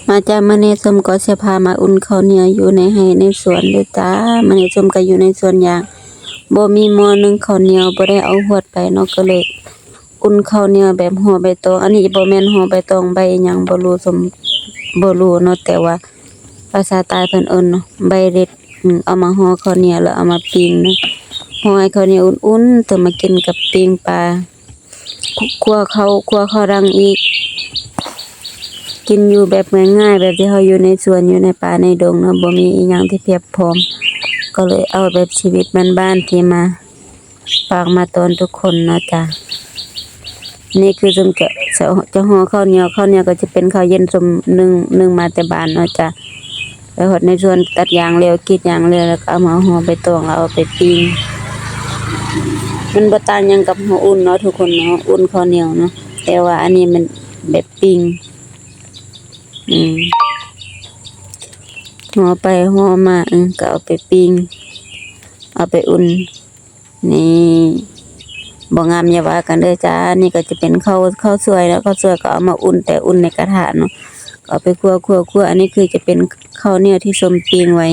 ມາຈ້າ ມື້ນີ້ສົມກໍຊິພາມາອຸ່ນເຂົ້າໜຽວຢູ່ໃນໄຮ່ໃນສວນເດີຈ້າ. ມື້ນີ້ສົມກໍຢູ່ໃນສວນຢາງ ບໍ່ມີໝໍ້ໜຶ້ງເຂົ້າໜຽວ ບໍ່ໄດ້ເອົາຫວດໄປເນາະ ກໍເລີຍອຸ່ນເຂົ້າໜຽວແບບຫໍ່ໃບຕອງ. ອັນນີ້ບໍ່ແມ່ນຫໍ່ໃບຕອງ ໃບອີ່ຫຍັງບໍ່ຮູ້ ສົມບໍ່ຮູ້ເນາະ ແຕ່ວ່າພາສາໃຕ້ເພິ່ນເອີ້ນເນາະ ໃບເລັດ. ອືມ ເອົາມາຫໍ່ເຂົ້າໜຽວ ແລ້ວເອົາມາປີ້ງເນາະ ຫໍ່ໃຫ້ເຂົ້າໜຽວອຸ່ນໆ ເຕີມມາກິນກັບປີ້ງປາ ຂົ້ວເຂົ້າ ຂົ້ວເຂົ້າດັງອີກ. ກິນຢູ່ແບບງ່າຍໆ ແບບທີ່ເຮົາຢູ່ໃນສວນ ຢູ່ໃນປ່າໃນດົງເນາະ ບໍ່ມີອີ່ຫຍັງທີ່ພຽບພ້ອມ ກໍເລີຍເອົາແບບຊີວິດບ້ານໆ ທີ່ມາຝາກມາຕ້ອນທຸກຄົນເນາະຈ້າ. ນີ້ຄືສົມຈະ ຈະ ຈະຫໍ່ເຂົ້າໜຽວ ເຂົ້າໜຽວກໍຈະເປັນເຂົ້າເຢັນ ສົມໜຶ້ງ ໜຶ້ງມາແຕ່ບ້ານເນາະຈ້າ. ໄປຮອດໃນສວນຕັດຢາງແລ້ວ ກຣີດຢາງແລ້ວ ແລ້ວກໍເອົາມາຫໍ່ໃບຕອງ ແລ້ວເອົາໄປປີ້ງ. ມັນບໍ່ຕ່າງຫຍັງກັບຫໍ່ອຸ່ນເນາະທຸກຄົນເນາະ ອຸ່ນເຂົ້າໜຽວເນາະ ແຕ່ວ່າອັນນີ້ມັນແບບປີ້ງ. ອືມ ຫໍ່ໄປຫໍ່ມາ ເອີ ກໍເອົາໄປປີ້ງ ເອົາໄປອຸ່ນ. ນີ້ ບໍ່ງາມຢ່າວ່າກັນເດີຈ້າ. ນີ້ກໍຈະເປັນເຂົ້າ ເຂົ້າສວຍເນາະ ເຂົ້າສວຍກໍເອົາມາອຸ່ນ ແຕ່ອຸ່ນໃນກະທະເນາະ ກໍເອົາໄປຂົ້ວ ຂົ້ວ ຂົ້ວ. ອັນນີ້ຄືຈະເປັນເຂົ້າໜຽວທີ່ສົມປີ້ງໄວ້